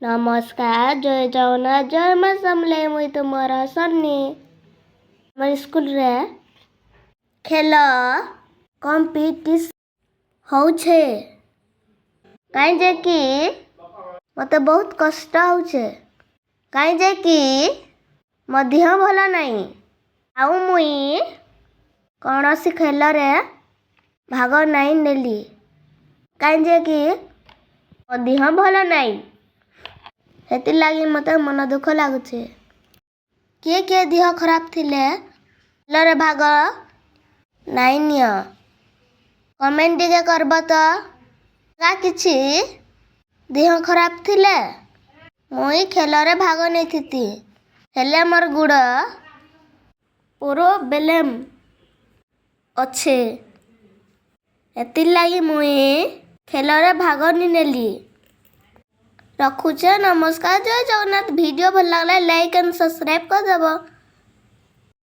ନମସ୍କାର, ଜୟ ଜଗନ୍ନାଥ, ଜୟ ମା ସମଲେଇ। ମୁଇଁ ତୁମର ସନ୍ନି। ଆମ ସ୍କୁଲରେ ଖେଲ କମ୍ପିଟିସନ୍ ହଉଛେ। କାଇଁ ଯେ କି ମତେ ବହୁତ କଷ୍ଟ ହଉଛେ, କାଇଁ ଯେ କି ମୋ ଦେହ ଭଲ ନାହିଁ ଆଉ ମୁଇଁ କୌଣସି ଖେଲରେ ଭାଗ ନାଇଁ ନେଲି, କାଇଁ ଯେ କି ମୋ ଦେହ ଭଲ ନାହିଁ। ସେଥିର୍ଲାଗି ମତେ ମନ ଦୁଃଖ ଲାଗୁଛେ। କିଏ କିଏ ଦେହ ଖରାପ ଥିଲେ ଖେଲରେ ଭାଗ ନାଇଁ ନିଅ, କମେଣ୍ଟ ଟିକେ କରବ ତ। କା କିଛି ଦେହ ଖରାପ ଥିଲେ ମୁଇଁ ଖେଲରେ ଭାଗ ନେଇଥିତି, ହେଲେ ମୋର୍ ଗୁଡ଼ ପ୍ରୋବ୍ଲେମ୍ ଅଛେ, ହେଥିର୍ଲାଗି ମୁଇଁ ଖେଲରେ ଭାଗ ନି ନେଲି। ରଖୁଛେ, ନମସ୍କାର, ଜୟ ଜଗନ୍ନାଥ। ଭିଡ଼ିଓ ଭଲ ଲାଗିଲେ ଲାଇକ୍ ଆଣ୍ଡ ସବସ୍କ୍ରାଇବ୍ କରିଦେବ।